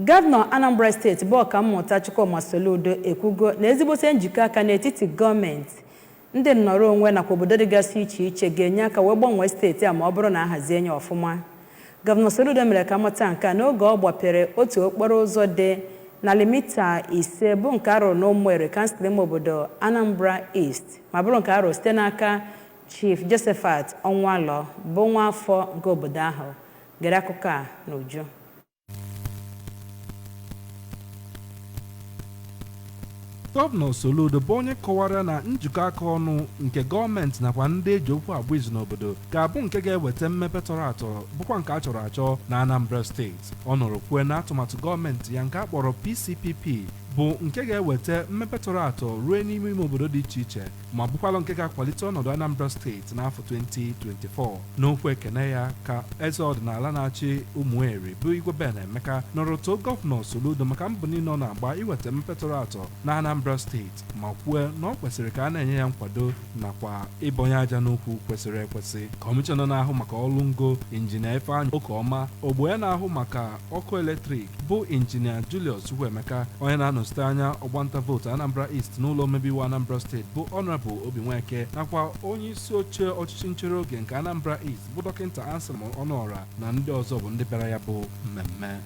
Gọvanọ Anambra Steeti bụ Ọkammụta Chukwuma Soludo ekwugo na ezigbote njikọ aka n'etiti gọọmenti, ndị nnọrọ onwe nakwa obodo dịgasị iche iche ga-enye aka wee gbanwee steeti a ma ọ bụrụ na a hazie ya ọfụma. Gọvanọ Soludo mere ka amata nke a n'oge ọ gbapere otu okporo ụzọ dị narị mita 5 bụ nke a rụrụ n'Ụmụeri, kansụl ime obodo Anambra East, ma bụrụ nke a rụrụ site n'aka Chief Josephat Ọnwụalọ bụ nwa afọ nke obodo ahụ. Gere akụkọ a n'uju. Gọvanọ Soludo bụ onye kọwara na njikọ aka ọnụ nke gọọmenti nakwa ndị eji okwu agba izu n'obodo ga-abụ nke ga-eweta mmepe tọrọ atọ bụkwa nke a chọrọ achọ na Anambra Steeti. Ọ nọrọ kwue na atụmatụ gọọmenti ya nke a kpọrọ PCPP bụ nke ga-eweta mmepe tọrọ atọ ruo n'ime ime obodo dị iche iche ma bụkwalụ nke ga-akwalite ọnọdụ Anambra Steeti n'afọ 2024. N'okwu ekene ya ka eze ọdịnala na-achị Ụmụeri bụ Igwe Ben Emeka nọrọ too Gọvanọ Soludo maka mbọ niile ọ na-agba iweta mmepe tọrọ atọ na Anambra Steeti ma kwue na ọ kwesịrị ka a na-enye ya nkwado nakwa ịbọnye aja n'ukwu kwesịrị ekwesị. Kọmishọna na-ahụ maka ọrụ ngo, Injinia Ifeanyị Okeọma, ogbo ya na-ahụ maka ọkụ eletrik bụ Injinia Julius Chukwuemeka, onye na-anọchite anya ọgbanta vootu Anambra East n'ụlọ omebe iwu Anambra Steeti bụ Honorable Obi Nweke, nakwa onye isi oche ọchịchị nchere oge nke Anambra East bụ Dọkịta Anselm Ọnụọra na ndị ọzọ bụ ndị bịara ya bụ mmemme.